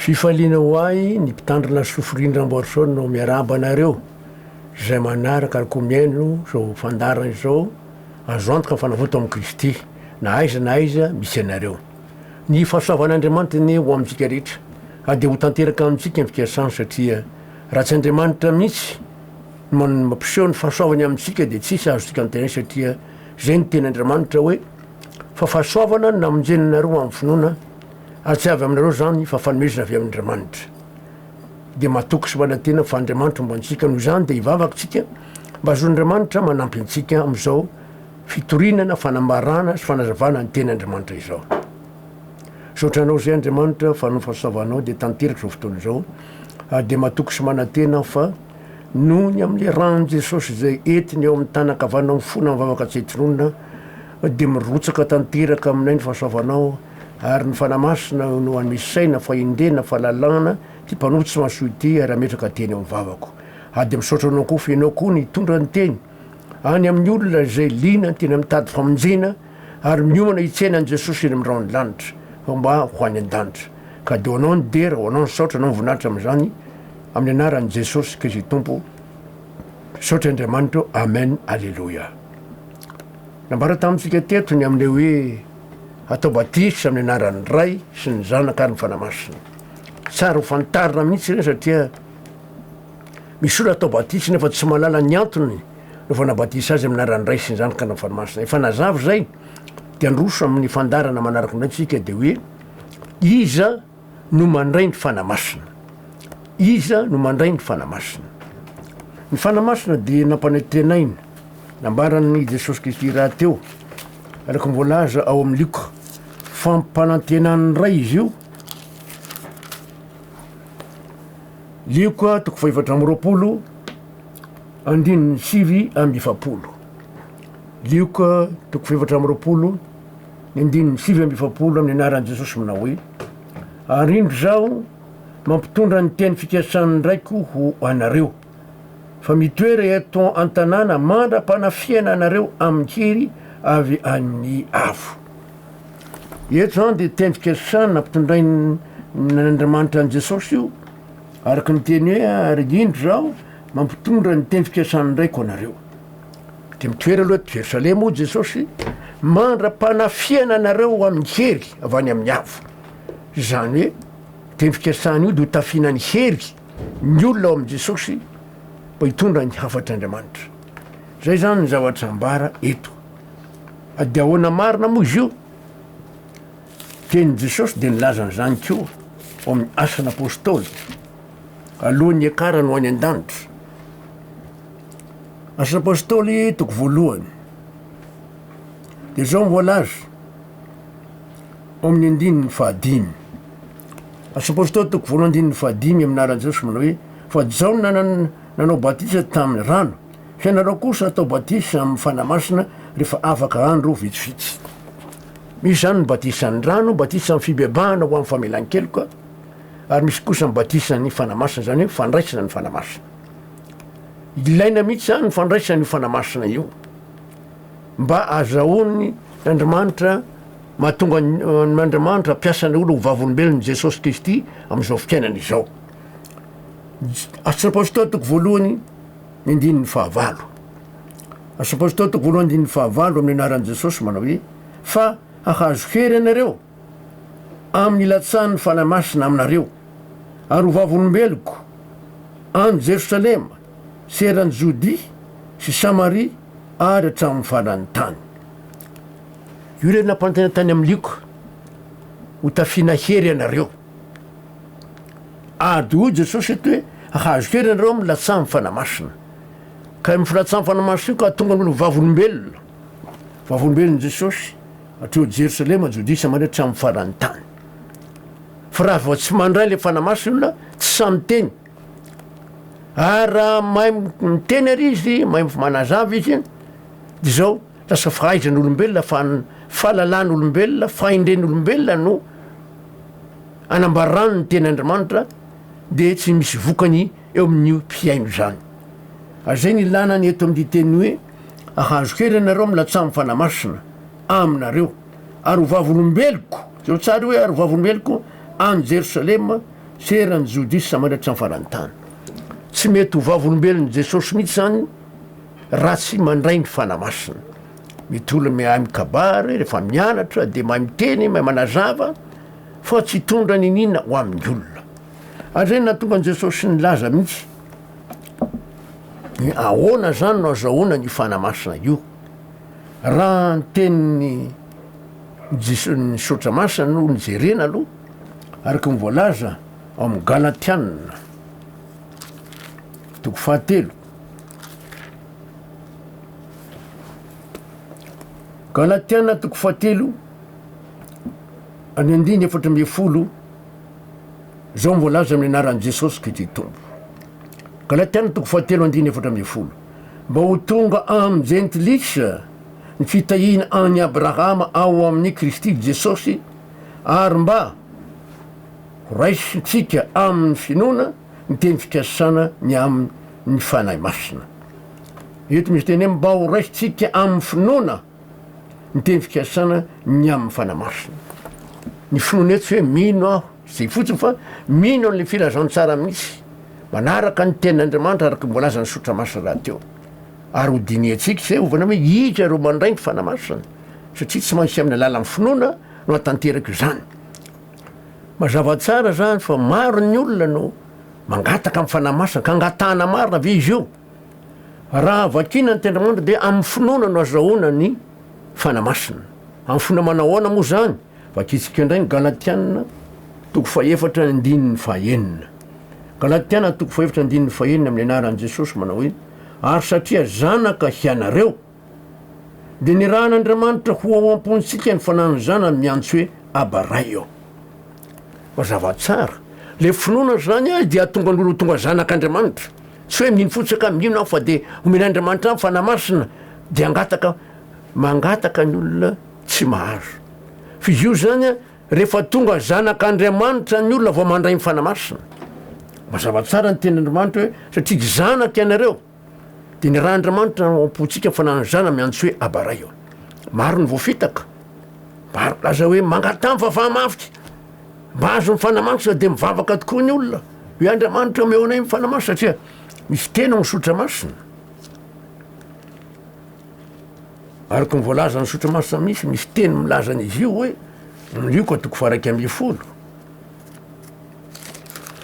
Fifaliana ho ahy ny mpitandrina Sofrine Ramboarison no miarahaba anareo izay manaraka ary koa mihaino izao fandaharana izao azo antoka ny fanavoto amin'i Kristy na aiza na aiza misy anareo. Ny fahasoavan'Andriamanitra anie ho amintsika rehetra ary dia ho tanteraka amintsika ny fikasany satria raha tsy Andriamanitra mihitsy no mampiseho ny fahasoavany amintsika dia tsisy azontsika antenaina satria izay no tenin'Andriamanitra hoe fa fahasoavana no namonjena anareo amin'ny finoana ary tsy avy aminareo izany fa fanomezana avy amin'Andriamanitra. Dia matoky sy manantena fa Andriamanitra momba antsika, noho izany dia hivavaka isika mba hahazoan'Andriamanitra manampy antsika amin'izao fitoriana na fanambarana sy fanazavana ny tenin'Andriamanitra izao. Misaotra anao izay Andriamanitra fa noho ny fahasoavanao dia tanteraka izao fotoana izao ary dia matoky sy manantena aho fa noho ny amin'ilay ran'i Jesosy izay entiny eo amin'ny tanan-kavananao mifona amin'ny vavaka tsy hay tononina dia mirotsaka tanteraka aminay ny fahasoavanao ary ny Fanahy Masina no hanome saina, fahendrena, fahalalana ity mpanompo tsy mahasoa ity ary hametraka teny ao amin'ny vavako. Ary dia misaotra anao koa fa ianao koa nitondra ny teny any amin'ny olona izay liana tena mitady famonjena ary miomana hitsena an'i Jesosy eny amin'ny rahon'ny lanitra fa mba ho any an-danitra. Ka dia ho anao ny dera, ho anao ny saotra, anao ny voninahitra amin'izany amin'ny anaran'i Jesosy Kristy Tompo. Misaotra Andriamanitra o. Amen. Aleloia. Nambara tamintsika teto ny amin'ilay hoe atao batisa amin'ny anaran'ny Ray sy ny Zanaka ary ny Fanahy Masina. Tsara ho fantarina mihitsy ireny satria misy olona atao batisa nefa tsy mahalala ny antony naovana batisa azy amin'ny anaran'ny Ray sy ny Zanaka ary ny Fanahy Masina. Efa nazava izay dia handroso amin'ny fandaharana manaraka indray tsika dia hoe iza no mandray ny Fanahy Masina? Iza no mandray ny Fanahy Masina? Ny Fanahy Masina dia nampanantenaina, nambaran'i Jesosy Kristy rahateo, araka ny voalaza ao amin'ny Lioka, fampanantenan'ny Ray izy io, Lioka toko fahefatra amby 20, andininy 49. Lioka toko fahefatra amby 20, ny andininy 49 amin'ny anaran'i Jesosy manao hoe, Ary indro Izaho mampitondra ny teny fikasan'ny Raiko ho anareo, fa mitoera eto an-tanàna mandra-panafihana anareo amin'ny hery avy amin'ny avo. Eto izany dia teny fikasana nampitondrain'Andriamanitra an'i Jesosy io, araka ny teny hoe, Ary indro Izaho mampitondra ny teny fikasan'ny Raiko anareo. Dia mitoera aloha eto Jerosalema hoy Jesosy, mandra-panafihana anareo amin'ny hery avy any amin'ny avo. Izany hoe, teny fikasana io dia ho tafiana ny hery ny olona ao amin'i Jesosy mba hitondra ny hafatr'Andriamanitra. Izay izany ny zavatra ambara eto. Dia ahoana marina moa izy io? Tenin'i Jesosy dia nilaza an'izany koa ao amin'ny Asan'Apôstôly, alohan'ny hiakarany ho any an-danitra. Asa Apôstôly toko voalohany. Dia izao no voalaza ao amin'ny andininy fahadimy. Asa Apôstôly toko voalohany andininy fahadimy amin'ny anaran'i Jesosy manao hoe fa Jaona nanao batisa tamin'ny rano, fa ianareo kosa atao batisa amin'ny Fanahy Masina rehefa afaka andro vitsivitsy. Misy izany ny batisan'ny rano, batisa amin'ny fibebahana ho amin'ny famelan-keloka, ary misy kosa ny batisan'ny Fanahy Masina, izany hoe fandraisana ny Fanahy Masina. Ilaina mihitsy izany ny fandraisana io Fanahy Masina io mba ahazahoany Andriamanitra mahatonga an' Andriamanitra hampiasa ny olona ho vavolombelon'i Jesosy Kristy amin'izao fiainana izao. Asan'ny Apôstôly toko voalohany ny andininy fahavalo. Asan'ny Apôstôly toko voalohany andininy fahavalo amin'ny anaran'i Jesosy manao hoe fa hahazo hery ianareo amin'ny ilatsahan'ny Fanahy Masina aminareo ary ho vavolombeloko any Jerosalema sy eran'i Jodia sy Samaria ary hatramin'ny faran'ny tany. Io ilay nampanantena tany amin'ny Lioka, ho tafiana hery ianareo. Ary dia hoy Jesosy eto hoe, hahazo hery ianareo amin'ny latsahan'ny Fanahy Masina. Ka io filatsahan'ny Fanahy Masina io ka hahatonga ny olona ho vavolombelona, vavolombelon'i Jesosy hatreo Jerosalema, Jodia, Samaria hatramin'ny faran'ny tany. Fa raha vao tsy mandray ilay Fanahy Masina olona, tsy sahy miteny. Ary raha mahay miteny ary izy, mahay manazava izy, dia izao, lasa fahaizan'olombelona, fahalalan'olombelona, fahendren'olombelona no anambarany ny tenin'Andriamanitra, dia tsy misy vokany eo amin'io mpihaino izany. Ary izay no ilana ny eto amin'ity teny hoe, ahazo hery ianareo amin'ny latsahan'ny Fanahy Masina aminareo, ary ho vavolombeloko, jereo tsara io hoe ary ho vavolombeloko any Jerosalema. Sy eran'i Jodia sy Samaria hatramin'ny faran'ny tany. Tsy mety ho vavolombelon'i Jesosy mihitsy izany raha tsy mandray ny Fanahy Masina. Mety olona mahay mikabary, rehefa mianatra dia mahay miteny, mahay manazava, fa tsy hitondra n'inona ho amin'ny olona. Ary izay no nahatonga an'i Jesosy nilaza mihitsy hoe ahoana izany no azahoana an'io Fanahy Masina io. Raha ny tenin'i Jesosy, ny Soratra Masina no nojerena aloha, araka ny voalaza ao amin'ny Galatiana toko fahatelo. Galatiana toko fahatelo any andiny 14 izao ny voalaza amin'ny anaran'i Jesosy Kristy Tompo. Galatiana toko fahatelo andiny 14. Mba ho tonga amin'ny jentilisa ny fitahiana an'i Abrahama ao amin'i Kristy Jesosy ary mba ho raisintsika amin'ny finoana ny teny fikasana ny amin' ny Fanahy Masina. Eto misy teny hoe mba ho raisintsika amin'ny finoana ny teny fikasana ny amin'ny Fanahy Masina. Ny finoana eto tsy hoe mino aho izay fotsiny fa mino an'ilay filazantsara mihitsy, manaraka ny tenin'Andriamanitra araka ny voalazan'ny Soratra Masina rahateo. Ary ho dinihantsika izay hovana hoe iza ireo mandray ny Fanahy Masina satria tsy maintsy amin'ny alalan'ny finoana no hatanteraka izany. Mazava tsara izany fa maro ny olona no mangataka amin'ny Fanahy Masina, ka angatahana marina ve izy io? Raha vakiana ny Tenin'Andriamanitra dia amin'ny finoana no azahoana ny Fanahy Masina. Amin'ny finoana manao ahoana moa izany? Vakintsika indray ny Galatiana toko fahefatra andininy fahenina. Galatiana toko fahefatra andininy fahenina amin'ny anaran'i Jesosy manao hoe, Ary satria zanaka hianareo, Dia nirahan'Andriamanitra ho ao am-pontsika ny Fanahin'ny Zanany miantso hoe, Aba Ray ô. Mazava tsara. Ilay finoana izany dia hahatonga ny olona ho tonga zanak'Andriamanitra. Tsy hoe mino fotsiny ka mino aho fa dia omen'Andriamanitra ahy ny Fanahy Masina dia hangataka. Mangataka ny olona tsy mahazo. Fa izy io izany rehefa tonga zanak'Andriamanitra ny olona vao mandray ny Fanahy Masina. Mazava tsara ny tenin'Andriamanitra hoe satria zanaka ianareo. Dia ny ran'Andriamanitra ao am-pontsika fa na ny zana miantso hoe Aba Ray ô. Maro ny voafitaka. Maro milaza hoe mangataha mivavaha mafy. Mba azo ny Fanahy Masina dia mivavaka tokoa ny olona. Hoe Andriamanitra omeo anay ny Fanahy Masina satria misy teny ao amin'ny Soratra Masina. Araka ny voalazan'ny Soratra Masina misy, misy teny milaza an'izy io hoe Lioka toko faha 11.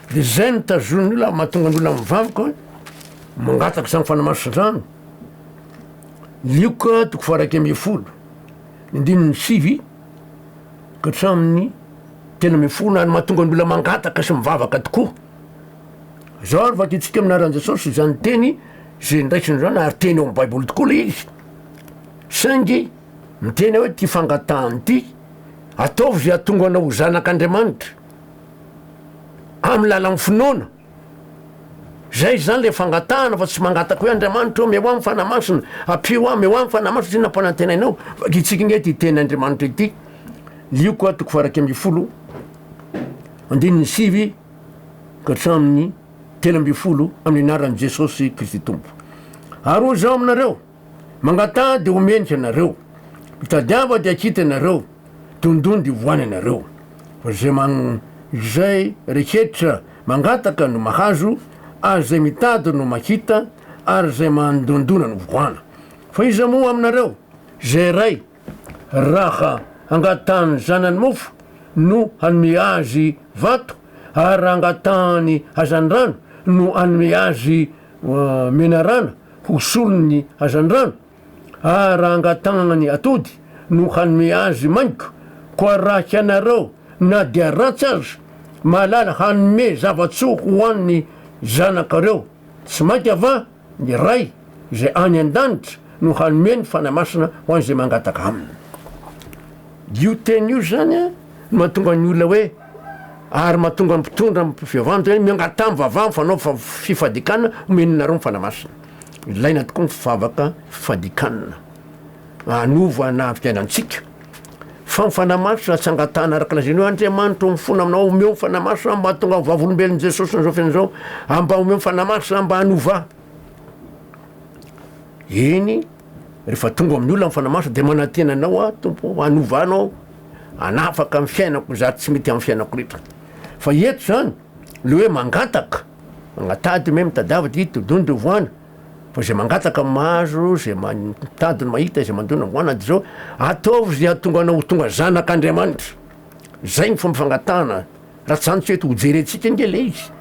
Dia izay no tazonin'ny olona mahatonga ny olona mivavaka hoe mangataka izany Fanahy Masina izany. Lioka toko faha 11, ny andininy sivy ka hatramin'ny 13 ary mahatonga ny olona mangataka sy mivavaka tokoa. Izao ary vakintsika amin'ny anaran'i Jesosy izany teny izay ndraisina izany ary teny ao amin'ny Baiboly tokoa ilay izy. Saingy miteny hoe ity fangatahana ity, ataovy izay hahatonga anao ho zanak'Andriamanitra. Amin'ny lalan'ny finoana. Zay izany le fangatahana fa tsy mangataka hoe Andriamanitra ô omeo ahy ny Fanahy Masina, ampio ahy, omeo ahy ny Fanahy Masina satria nampanantenainao. Vakintsika ange ity teny Andriamanitra ity. Lioka toko faha 11 andininy sivy ka hatramin'ny 13 amin'ny anaran'i Jesosy Kristy Tompo. Ary hoy izaho aminareo, Mangataha dia homeny ianareo, mitadiava dia hahita ianareo, dondony dia hovoany ianareo. Fa izay man, izay rehetra mangataka no mahazo, ary izay mitady no mahita, ary izay mandondona no vohana. Fa iza moa aminareo, izay ray, raha angatahan'ny zanany mofo, no hanome azy vato, ary raha angatahany hazandrano, no hanome azy menarana? ho solon'ny hazandrano, ary raha angatahana ny atody no hanome azy mainko, koa raha hianareo na dia ratsy aza mahalala hanome zava-tsoa ho an'ny zanakareo, tsy mainka va ny Ray izay any an-danitra no hanome ny Fanahy Masina ho an'izay mangataka Aminy? Io teny io izany no mahatonga ny olona hoe, ary mahatonga ny mpitondra ny fivavahana miteny hoe miangataha mivavaha mifanao fifadikanina omenareo ny Fanahy Masina. Ilaina tokoa ny vavaka fifadikanina hanova na fiainantsika. Fa ny Fanahy Masina tsy angatahana araka lazainy hoe Andriamanitra ô mifona aminao omeo ny Fanahy Masina mba hahatonga ho vavolombelon'i Jesosy amin'izao fiainana izao, mba omeo ny Fanahy Masina mba hanova ahy. Eny, rehefa tonga amin'ny olona ny Fanahy Masina dia manantena anao aho Tompo ô, hanova anao, hanafaka ny fiainako izato tsy mety amin'ny fiainako rehetra. Fa eto izany, Le hoe mangataka, mangatady me mitadiava dia dodony dia voana, fa zay mangataka no mahazo, zay mitady no mahita, zay mandona voana dia zao, ataovy zay hahatonga anao ho tonga zanak'Andriamanitra, zay ny fomba fangatahana, raha tsy zany tsy mety ho jerentsika ange le izy,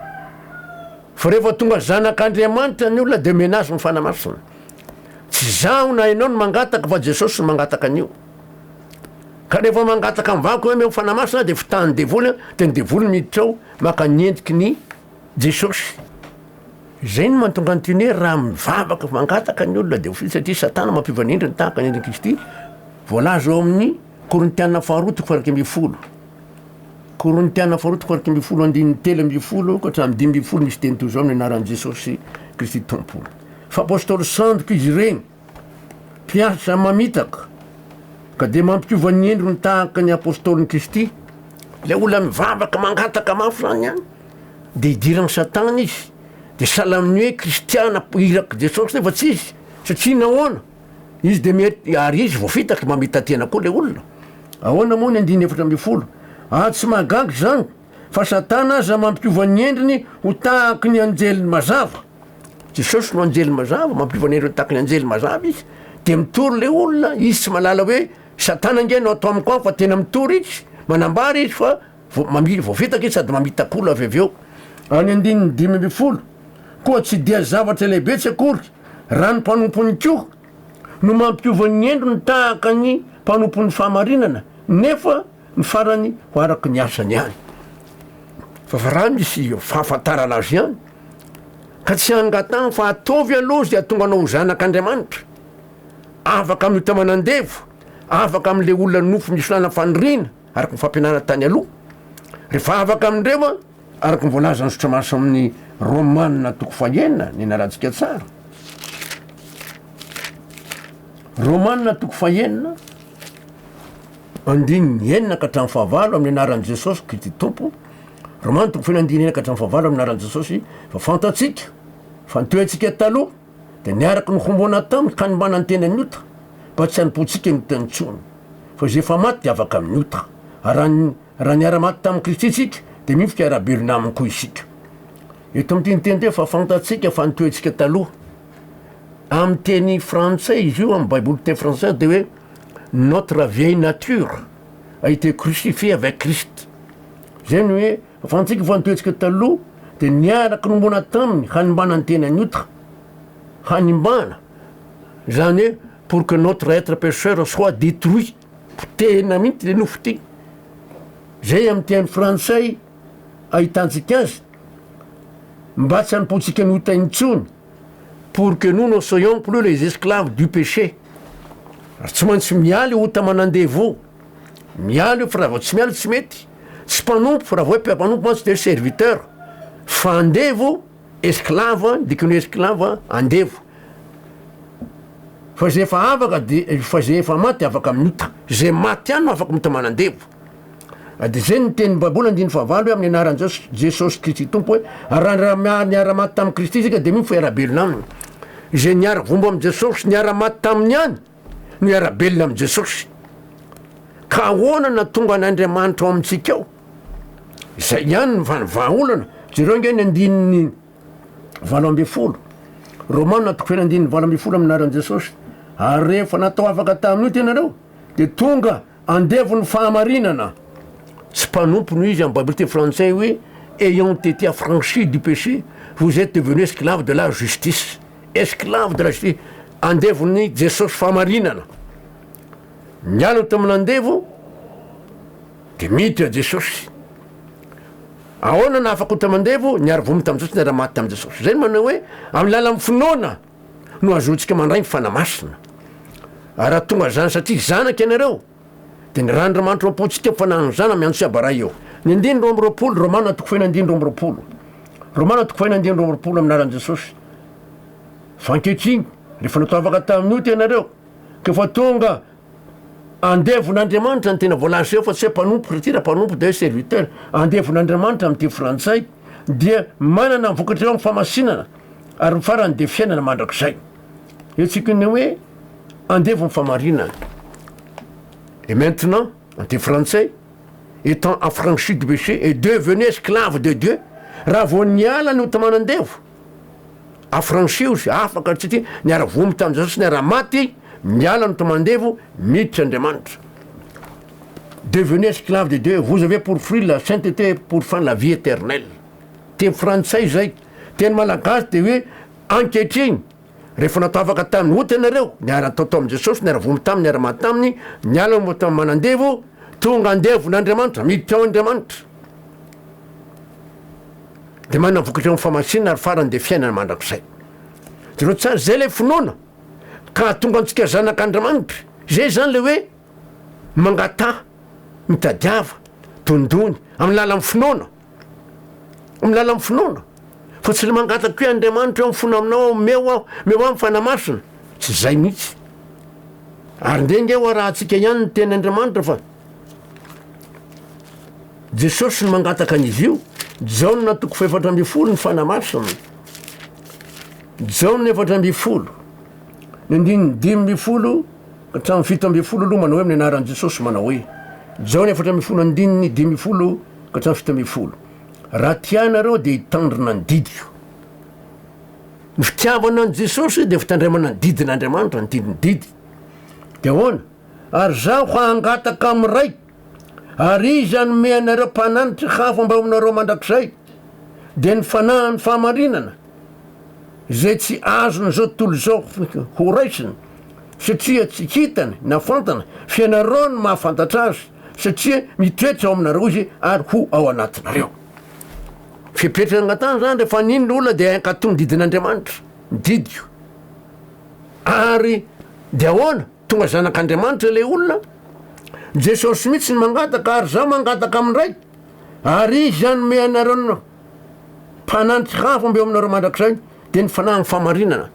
fa rehefa tonga zanak'Andriamanitra ny olona dia omena azy ny Fanahy Masina, tsy zaho na ianao no mangataka fa Jesosy no mangataka an'io. Ka rehefa mangataka amin'ny vavaka hoe omeo Fanahy Masina dia fitahan'ny devoly an, dia ny devoly miditra ao maka ny endriky ny Jesosy. Izay no mahatonga ny teny hoe raha mivavaka mangataka ny olona dia ho fy satria Satana mampiova ny endriny tahaka ny endriky Kristy, voalaza ao amin'ny Korintiana faharoa toko faha 11. Korintiana faharoa toko faha 11 andininy 13 ka hatramin'ny 15 misy teny toy izao amin'ny anaran'i Jesosy Kristy Tompo. Fa apostoly sandoka izy ireny. Mpiasa mamitaka, ka dia mampiova ny endriny tahaka ny apostolin'i Kristy. Ilay olona mivavaka mangataka mafy izany an, dia idiran'i Satana izy, dia sahala amin'ny hoe kristiana irak'i Jesosy nefa tsy izy, satria nahoana? Izy dia mety, ary izy voafitaka, mamita-tena koa ilay olona. Ahoana moa ny andininy 14? Ah, tsy mahagaga izany, fa Satana aza mampiova ny endriny ho tahaky ny anjelin'ny mazava. Jesosy no anjely mazava, mampiova ny endriny tahaka ny anjely mazava izy, dia mitory le olona, izy tsy mahalala hoe satana ange no ato amiko any fa tena mitory izy, manambara izy fa vo- mami- voafitaka izy sady mamitaka-olona avy avy eo. Any andininy 15, koa tsy dia zavatra lehibe tsy akory raha ny mpanompony koa no mampiova ny endriny tahaka ny mpanompon'ny fahamarinana, nefa ny farany ho araka ny asany ihany. Fa fa raha misy fahafantarana azy ihany, ka tsy angatahana fa ataovy aloha izay hahatonga anao ho zanak'Andriamanitra, afaka amin'ny ota manandevo, afaka amin'ilay olona nofo misy làlana faniriana, araka ny fampianarana tany aloha. Rehefa afaka amin'ireo an, araka ny voalazan'ny Soratra Masina amin'ny Romana toko fahenina, nianarantsika tsara. Romana toko fahenina, andininy enina ka hatramin'ny fahavalo amin'ny anaran'i Jesosy Kristy Tompo, Romana toko fahenina andininy enina ka hatramin'ny fahavalo amin'ny anaran'i Jesosy, fa fantatsika fa ny toerantsika taloha dia niaraka nohomboana taminy ka nimbana ny tenan'ny ota, mba tsy hanompoantsika ny ota intsony, fa izay efa maty dia afaka amin'ny ota. Ary raha ny raha niara-maty tamin'i Kristy isika, dia mino fa hiara-belona aminy koa isika. Eto amin'ity ny teny hoe fa fantatsika fa ny toerantsika taloha, amin'ny teny frantsay izy io, amin'ny baiboly teny frantsay dia hoe Notre vieille nature a été crucifiée avec Christ. Zay ny hoe fantsika fa ny toetsika taloha dia niaraka nombona taminy hanimbana ny tenany ota. Hanimbana. Zany hoe pour que notre être pécheur soit détruit. Potehina mihitsy le nofo ty. Zay amin'ny teny frantsay ahitantsika azy. Mba tsy hanompoantsika ny ota intsony. Pour que nous ne soyons plus les esclaves du péché. Ary tsy maintsy miala io ota manandevo. Miala io fa raha vao tsy miala tsy mety. Tsy mpanompo, raha vao hoe mpanompo mantsy dia serviteur. Fa andevo, esclave, ny dikan'ny hoe esclave, andevo. Fa izay efa afaka dia, fa izay efa maty dia afaka amin'ny ota. Izay maty ihany no afaka amin'ny ota manandevo. Dia izay no tenin'ny Baiboly andininy fahavalo hoe amin'ny anaran'i Jesosy, Jesosy Kristy Tompo hoe, ary raha raha niara-maty tamin'i Kristy isika dia mino fa hiara-belona aminy. Izay niara-vombo amin'i Jesosy, niara-maty taminy ihany no hiara-belona amin'i Jesosy. Ka ahoana no nahatonga an'Andriamanitra ao amintsika ao? Izay ihany no vahaolana. Jereo ange ny andininy 18. Romana toko fahenina andininy 18 amin'ny anaran'i Jesosy. Ary rehefa natao afaka tamin'io ianareo dia tonga Andevon'ny fahamarinana, tsy mpanompo no izy, amin'ny baiboly teny frantsay hoe ayant été affranchi du péché, vous êtes devenu esclave de la justice, esclave de la justice, andevon'i Jesosy fahamarinana, miala tamin'ny andevo dia miditra Jesosy. Ahoana no afaka ho tamin'andevo? Niara-vono tamin'i Jesosy, niara-maty tamin'i Jesosy. Izay no manao hoe amin'ny lalan'ny finoana. no ahazoantsika mandray ny Fanahy Masina. Ary raha tonga izany satria zanaka ianareo, dia ny ran'Andriamanitra ao am-pontsika ny Fanahin'ny Zanany miantso sy Aba Ray eo. Ny andininy 22, Romana toko faheno andininy 22. Romana toko faheno andininy 22 amin'ny anaran'i Jesosy. Fa ankehitriny, rehefa natao afaka tamin'ny ota ianareo, ka efa tonga andevon'Andriamanitra, ny tena voalaza eo fa tsy hoe mpanompo, satria raha mpanompo dia hoe serviteur, andevon'Andriamanitra amin'ny teny frantsay, dia manana ny vokatra eo amin'ny famasinana. Ary ny farany dia fiainana mandrakizay. Hetsiky ny hoe andevo ny famarinana. Et maintenant, en teny frantsay, étant affranchi du péché et devenu esclave de Dieu, Raha vao niala ny ota manandevo, affranchi ozy, afaka satria niara-vomy tamin'i Jesosy, niara-maty, miala ny ota manandevo, miditra Andriamanitra. Devenez esclave de Dieu, vous avez pour fruit la sainteté et pour fin la vie éternelle. Teny frantsay izay. Teny malagasy dia hoe ankehitriny, rehefa natao afaka tamin'ny ota ianareo, niara-natao tao amin'i Jesosy, niara-vomy taminy, niara-maty taminy, niala ny ota manandevo, tonga andevon'Andriamanitra, miditra ao Andriamanitra. Dia manana vokatra eo amin'ny famasinana ary farany dia fiainana mandrakizay. Jereo tsara, izay ilay finoana ka hahatonga antsika zanak'Andriamanitra. Izay izany ilay hoe mangataha, mitadiava, dondony, amin'ny lalan'ny finoana. Amin'ny lalan'ny finoana. Fa tsy le mangataka hoe Andriamanitra eo mifona aminao aho, omeo aho, omeo ahy ny Fanahy Masina. Tsy izay mihitsy. Ary ndeha nge ho arahantsika ihany ny teny Andriamanitra fa Jesosy no mangataka an'izy io. Jaona toko fahefatra ambin'ny folo ny Fanahy Masina. Jaona 14, ny andininy 15 ka hatramin'ny 17 aloha manao hoe amin'ny anaran'i Jesosy manao hoe. Jaona 14 andininy 15 ka hatramin'ny 17. Raha tia ianareo dia hitandrina ny didiko. Ny fitiavana an'i Jesosy dia fitandremana ny didin'Andriamanitra, ny didin'ny didy. Dia ahoana? Ary zaho hangataka amin'ny Ray, ary Izy hanome anareo mpananatra hafa mba ho aminareo mandrakizay, dia ny Fanahin'ny fahamarinana, izay tsy azon'izao tontolo izao horaisina, satria tsy hitany na fantany, fa ianareo no mahafantatra Azy, satria mitoetra ao aminareo Izy ary ho ao anatinareo. Fepetra angatahana izany rehefa nino ny olona dia hankatò ny didin'Andriamanitra, ny didiko. Ary dia ahoana? Tonga zanak'Andriamanitra ilay olona. Jesosy mihitsy no mangataka, ary izaho mangataka amin'ny Ray, ary Izy hanome anareo ny Mpananatra hafa mba eo aminareo mandrakizay, dia ny Fanahin'ny fahamarinana.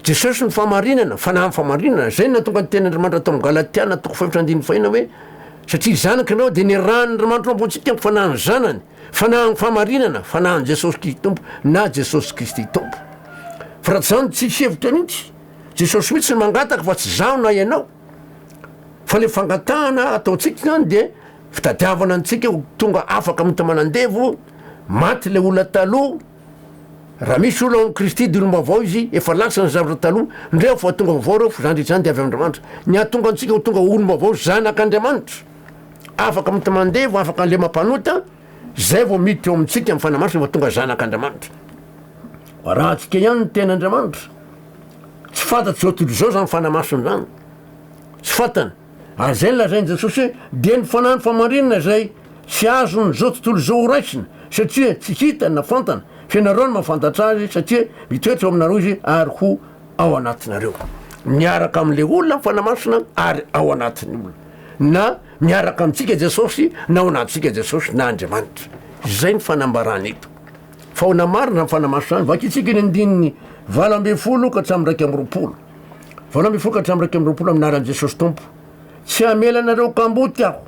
Jesosy no fahamarinana, Fanahin'ny fahamarinana. Izay no nahatonga ny tenin'Andriamanitra tao amin'ny Galatiana toko fahefatra andininy fahina hoe, satria zanaka ianao dia nirahan'Andriamanitra ao am-pontsika ny Fanahin'ny Zanany, Fanahin'ny fahamarinana, Fanahin'i Jesosy Kristy Tompo, na Jesosy Kristy Tompo. Fa raha tsy izany tsisy hevitra mihitsy. Jesosy mihitsy no mangataka fa tsy izaho na ianao. Fa le fangatahana ataontsika izany dia fitadiavana antsika ho tonga afaka mita manandevo, maty le olona taloha, raha misy olona ao amin'i Kristy dia olom-baovao izy, efa lasa ny zavatra taloha, ndreo fa tonga vaovao ireo fa izany rehetra izany dia avy amin'Andriamanitra. Ny hahatonga antsika ho tonga olom-baovao zanak'Andriamanitra, afaka mita mandevo, afaka le mampanota, zay vao miditra eo amintsika amin'ny Fanahy Masina vao tonga zanak'Andriamanitra. Arahantsika ihany ny tenin'Andriamanitra. Tsy fantatr'izao tontolo izao izany Fanahy Masina izany. Tsy fantany. Ary izay no lazain'i Jesosy hoe, dia ny Fanahin'ny fahamarinana izay tsy azon'izao tontolo izao horaisina, satria tsy hitany na fantany, fa ianareo no mahafantatra azy, satria mitoetra ao aminareo izy ary ho ao anatinareo. Miaraka amin'ilay olona ny Fanahy Masina ary ao anatin'ny olona. Na miaraka amintsika Jesosy, na ao anatintsika Jesosy, na Andriamanitra. Izay ny fanambarana eto. Fa ahoana marina ny Fanahy Masina izany? Vakintsika ny andininy 18 ka hatramin'ny 21. 18 ka hatramin'ny 21 amin'ny anaran'i Jesosy Tompo. Tsy hamela anareo kamboty aho,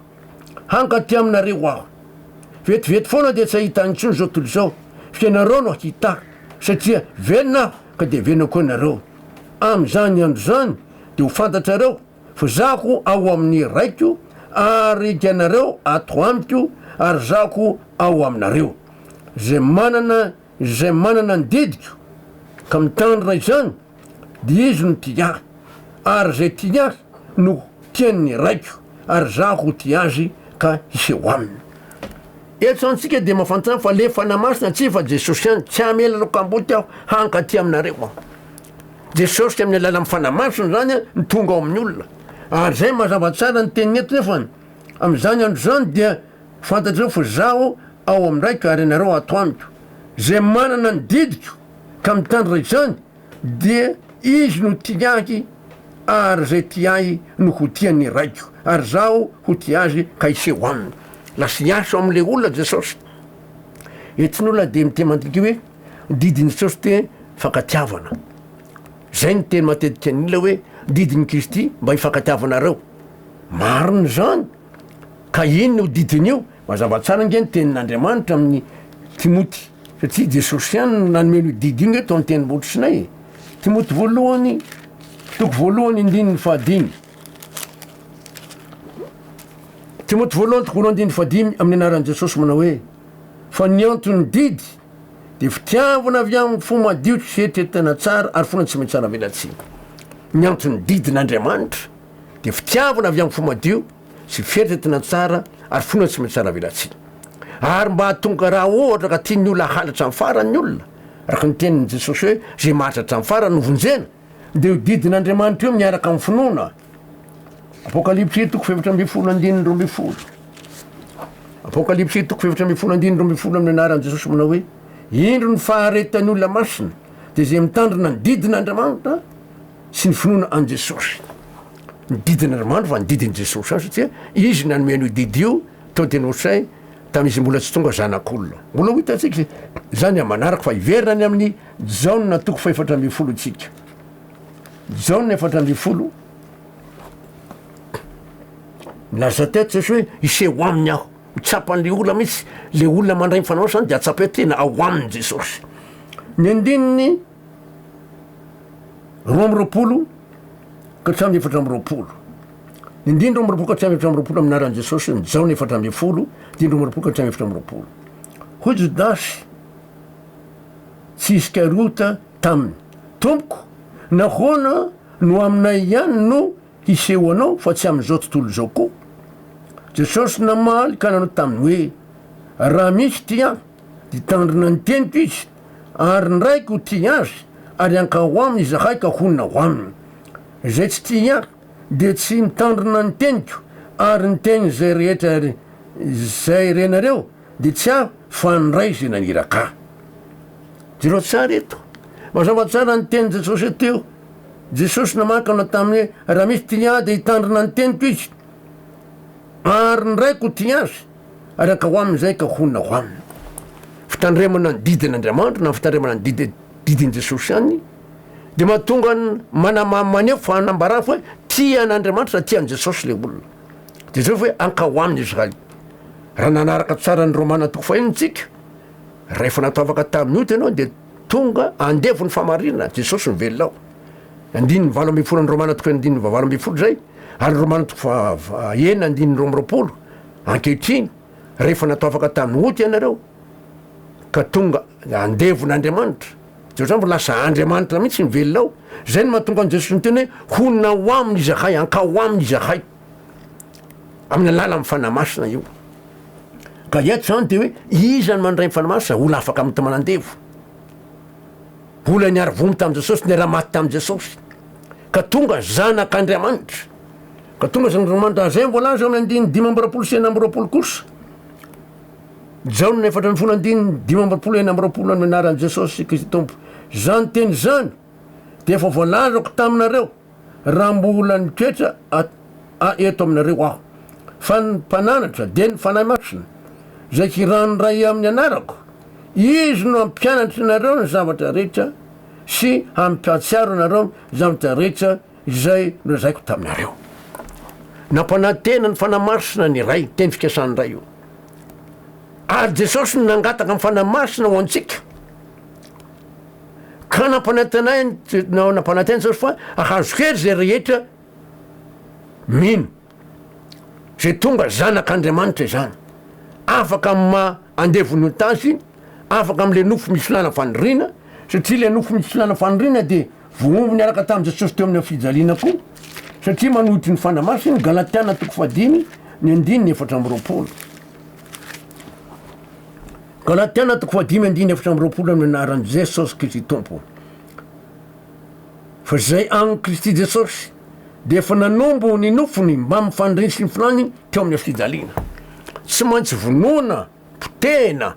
hankaty aminareo aho. Vetivety foana dia tsy hahita intsony izao tontolo izao, fa ianareo no hahita ahy, satria velona aho ka dia velona koa ianareo. Amin'izany andro izany dia ho fantatrareo fa izaho ao amin'ny Raiko, ary ianareo ato amiko, ary izaho ao aminareo. Izay manana izay manana ny didiko ka mitandrina izany dia izy no tia ahy, ary izay tia ahy no tian'ny Raiko, ary izaho ho tia azy ka hiseho aminy. Eto izany tsika dia mahafantatra fa le Fanahy Masina tsy fa Jesosy ihany, tsy hamela anao kamboty aho hankaty aminareo aho. Jesosy amin'ny alalan'ny Fanahy Masina izany no tonga ao amin'ny olona. Ary izay mazava tsara ny teniny eto nefany, amin'izany andro izany dia Fantatrareo fa Izaho ao amin'ny Raiko ary ianareo ato amiko. Izay manana ny didiko ka mitandrina izany dia izy no tia Ahy ary izay tia Ahy no ho tia ny Raiko ary Izaho ho tia azy ka hiseho aminy. Lasa hiasa ao amin'ilay olona Jesosy. Eto ny olona dia miteny mandinika hoe didin'i Jesosy dia fankatiavana. Izay no teny matetika ny olona hoe didin'i Kristy mba hifankatiavanareo. Marina izany. Ka inona io didiny io? Mazava tsara ange ny tenin'Andriamanitra amin'i Timoty, satria Jesosy ihany no nanome an'io didy io nge tao an-tendrombohitra Sinay e. Timoty voalohany, toko voalohany andininy fahadimy. Timoty voalohany toko voalohany andininy fahadimy amin'ny anaran'i Jesosy manao hoe. Fa ny anton'ny didy dia fitiavana avy amin'ny fo madio sy fieritreretana tsara ary finoana tsy maintsy aravelatsihy. Ny anton'ny didin'Andriamanitra dia fitiavana avy amin'ny fo madio sy fieritreretana tsara ary finoana tsy maintsy aravelatsihy. Ary mba hahatonga raha ohatra ka tian'ny olona halatra amin'ny farany ny olona, araka ny tenin'i Jesosy hoe izay maharitra hatramin'ny farany no vonjena, dia io didin'Andriamanitra io miaraka amin'ny finoana. Apokalypsy toko faha-14 andininy 12. Apokalypsy toko faha-14 andininy 12 amin'ny anaran'i Jesosy manao hoe, Indro ny faharetan'ny olona masina, dia izay mitandrina ny didin'Andriamanitra sy ny finoana an'i Jesosy. Ny didin'Andriamanitra fa ny didin'i Jesosy ihany satria izy nanome an'io didy io tao Tenosay tamin'izy mbola tsy tonga zanak'olona. Mbola ho hitantsika izany amin'ny manaraka fa hiverina any amin'ny Jaona toko faha-14 isika. Jaona 14. Nilaza teto Jesosy hoe hiseho aminy aho. Ho tsapan'le olona mihitsy, le olona mandray ny fanao zany de atsapa hoe tena ao aminy Jesosy. Ny andininy 22 ka hatramin'ny 24. Ny andininy 22 ka hatramin'ny 24 amin'ny anaran'i Jesosy, ny Jaona 14, andininy 22 ka hatramin'ny 24. Hoy Jodasy tsy Iskariota taminy, Tompoko, nahoana no aminay ihany no hisehoanao fa tsy amin'izao tontolo izao koa? Jesosy namaly ka nanao taminy hoe, Raha misy tia Ahy, dia hitandrina ny teniko izy, ary ny Raiko ho tia azy, ary hankao aminy izahay ka honina ao aminy. Izay tsy tia Ahy dia tsy mitandrina ny teniko, ary ny teny izay rehetra izay renareo dia tsy Aho fa ny Ray izay naniraka Ahy. Jereo tsara eto. Mazava tsara ny tenin'i Jesosy eto teo. Jesosy namakana taminy hoe, Raha misy tia Ahy dia hitandrina ny teniko izy, ary ny Raiko ho tia azy, ary hankao aminy izahay ka honina ao aminy. Fitandremana ny didin'Andriamanitra na fitandremana ny didy didin'i Jesosy ihany dia mahatonga ny manama maneho fanambarana fa hoe tia an'Andriamanitra na tia an'i Jesosy ilay olona. Dia jereo fa hoe hankao aminy izahay. Raha nanaraka tsara ny Romana toko fahenina isika, Rehefa natao afaka tamin'ny ota ianao dia tonga andevon'ny fahamarinana, Jesosy no velona ao. Andininy 18 ny Romana toko andininy 18 izay, ary ny Romana toko faha-enina andininy 22. Ankehitriny, rehefa natao afaka tamin'ny ota ianareo ka tonga andevon'Andriamanitra, dia ohatrany fa lasa Andriamanitra mihitsy ny velona ao. Izay no mahatonga an'i Jesosy niteny hoe honina ao aminy izahay, hankao aminy izahay. Amin'ny alalan'ny Fanahy Masina io. Ka eto izany dia hoe iza no mandray ny Fanahy Masina? Olona afaka amin'ny manandevo. Olona niara-vono tamin'i Jesosy, niara-maty tamin'i Jesosy. Ka tonga zanak'Andriamanitra. Ka tonga zanak'Andriamanitra. Izay no voalaza eo amin'ny andininy 25 sy 26 kosa. Jaona 14 andininy 25 26 amin'ny anaran'i Jesosy Kristy Tompo. Izany teny izany dia efa voalazako taminareo. raha mbola nitoetra a eto aminareo Aho. Fa ny Mpananatra, dia ny Fanahy Masina, izay hiran'ny Ray amin'ny anarako, Izy no hampianatra anareo ny zavatra rehetra sy hampahatsiaro anareo ny zavatra rehetra izay nolazaiko taminareo. Nampanantena ny Fanahy Masina ny Ray, teny fikasan'ny Ray io. Ary Jesosy no nangataka ny Fanahy Masina ho antsika. Ka nampanantenainy, nampanantena Jesosy fa hahazo hery izay rehetra mino, izay tonga zanak'Andriamanitra izany, afaka amin'ny maha andevon'ny ota azy, afaka amin'ilay nofo misy filàna faniriana, satria ilay nofo misy filàna faniriana dia voahombo niaraka tamin'i Jesosy teo amin'ny fijaliana koa, satria manohitry ny Fanahy Masina, Galatiana toko fahadimy, ny andininy 24. Galatiana toko fahadimy andininy 24 amin'ny anaran'i Jesosy Kristy Tompo. Fa izay an'i Kristy Jesosy dia efa nanombo ny nofony mbamin'ny faniriany sy ny filany teo amin'ny fijaliana. Tsy maintsy vonoina, potehina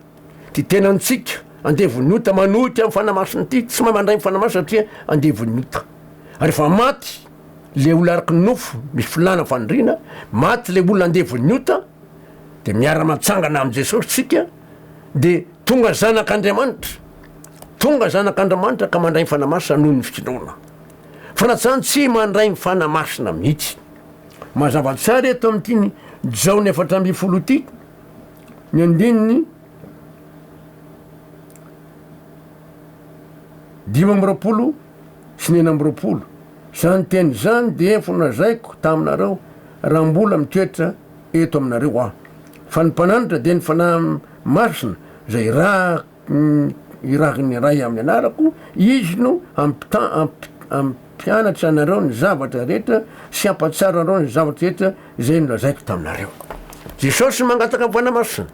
ty tenantsika andevon'ny ota manohitra amin'ny Fanahy Masina ity, tsy mahay mandray ny Fanahy Masina satria andevon'ny ota. Ary efa maty le olona araka ny nofo misy filana faniriana, maty le olona andevon'ny ota, dia miara-matsangana amin'i Jesosy tsika dia tonga zanak'Andriamanitra, tonga zanak'Andriamanitra ka mandray ny Fanahy Masina noho ny finoana. Fa raha tsy izany tsy mandray ny Fanahy Masina mihitsy. Mazava tsara eto amin'ity ny Jaona 14 ity, ny andininy 25 sy ny 26. Izany teny izany dia efa nolazaiko taminareo raha mbola mitoetra eto aminareo Aho. Fa ny Mpananatra dia ny Fanahy Masina, izay iraha irahin'ny Ray amin'ny anarako, Izy no hampianatra anareo ny zavatra rehetra sy hampahatsiaro anareo ny zavatra rehetra izay nolazaiko taminareo. Jesosy mangataka ny Fanahy Masina.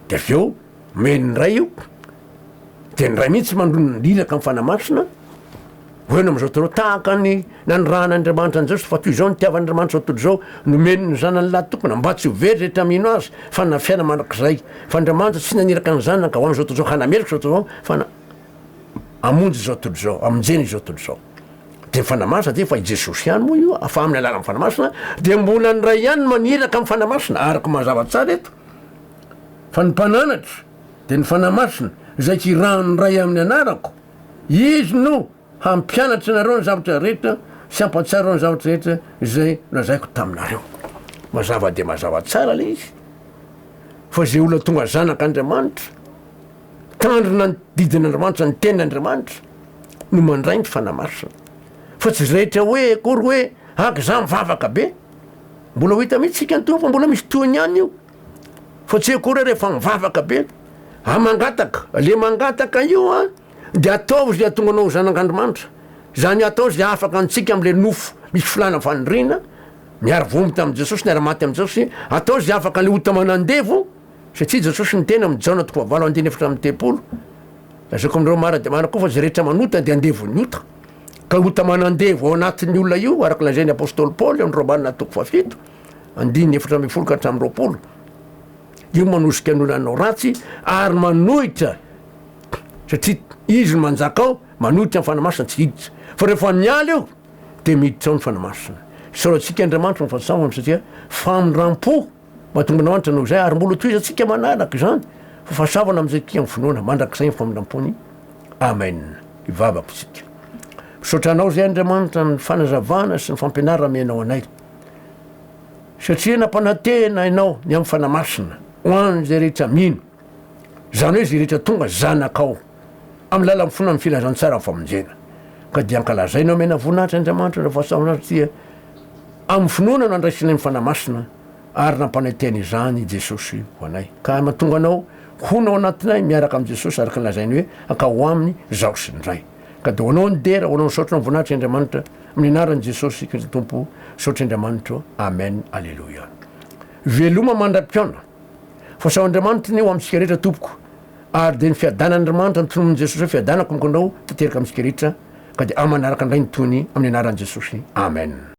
Dia avy eo, omen'ny Ray io, dia ny Ray mihitsy mandrono ny iraka amin'ny Fanahy Masina, Hoy amin'izao tontolo izao, tahaka ny nanirahan'Andriamanitra an'i Jesosy, fa toy izao nitiavan'Andriamanitra izao tontolo izao, nomeny ny Zanany lahy tokana, mba tsy ho very rehetra mino Azy, fa hanana fiainana mandrakizay. Fa Andriamanitra tsy naniraka ny Zanany ka ho amin'izao tontolo izao hanameloka izao tontolo izao, fa hamonjy izao tontolo izao, hamonjena izao tontolo izao. Dia ny Fanahy Masina dia efa i Jesosy ihany moa io, fa amin'ny alalan'ny Fanahy Masina dia mbola ny Ray ihany no maniraka amin'ny Fanahy Masina, araka mazava tsara eto, fa ny Mpananatra dia ny Fanahy Masina, izay hirahan'ny Ray amin'ny anarako, Izy no hampianatra anareo ny zavatra rehetra sy hampahatsiaro ny zavatra rehetra izay nolazaiko taminareo. Mazava dia mazava tsara ilay izy fa izay olona tonga zanak'Andriamanitra, mitandrina ny didin'Andriamanitra, ny tenin'Andriamanitra no mandray ny Fanahy Masina. Fa tsy izay rehetra hoe akory hoe aka za mivavaka be. Mbola ho hita mihitsy isika ny Tompo fa mbola misy tohiny ihany io. Fa tsy akory hoe rehefa mivavaka be, ah mangataka, le mangataka io an, de ataovy izay hahatonga anao ho zanak'Andrimanitra, izany atao izay hahafaka antsika amle nofo misy filàna faniriana, miara-voa tamin'i Jesosy, niara-maty amin'i Jesosy, atao izay hahafaka an'le ota manandevo, satria Jesosy niteny amin'ny Jaona toko fahavalo andininy 34, lazaiko aminareo marina dia marina koa fa izay rehetra manota dia andevon'ny ota, ka ota manandevo ao anatin'ny olona io, araka lazain'ny apostoly Paoly amin'ny Romana toko fahafito, andininy 14 ka hatramin'ny 20, io manosika ny olona hanao ratsy ary manohitra satria izy no manjaka ao, manohitra ny Fanahy Masina tsy hiditra. Fa rehefa miala io dia miditra ao ny Fanahy Masina. Isaorantsika Andriamanitra ny fahasoavany satria famindram-po mahatonga Andriamanitra hanao izay ary mbola hotohizantsika manaraka izany fa fahasoavana amin'izay tia ny finoana mandrakizay ny famindram-pony. Amen. Hivavaka isika. Misaotra anao izay Andriamanitra ny fanazavana sy ny fampianarana amenao anay. Satria nampanantena Ianao ny amin'ny Fanahy Masina ho an'izay rehetra mino, izany hoe izay rehetra tonga zanakao, amin'ny lalan'ny finoana amin'ny filazantsaran'ny famonjena. Ka dia ankalazainao omena voninahitra Andriamanitra ireo fahasoavana satria amin'ny finoana no andraisanay ny Fanahy Masina ary nampanantena izany i Jesosy ho anay. Ka mahatonga Anao honina ao anatinay miaraka amin'i Jesosy araka ny lazainy hoe hankao ho Aminy izaho sy ny Ray. Ka dia ho Anao ny dera, ho Anao ny saotra, ny voninahitra Andriamanitra, amin'ny anaran'i Jesosy Kristy Tompo, saotra Andriamanitro, Amen, Aleloia. Veloma mandra-pihaona. Fa sao Andriamanitra anie ho amintsika rehetra tompoko, ary dia ny fiadanan'Andriamanitra notononin'i Jesosy hoe fiadanako omeko anao tanteraka amintsika rehetra, ka dia amanaraka indray ny tohiny amin'ny anaran'i Jesosy, Amen.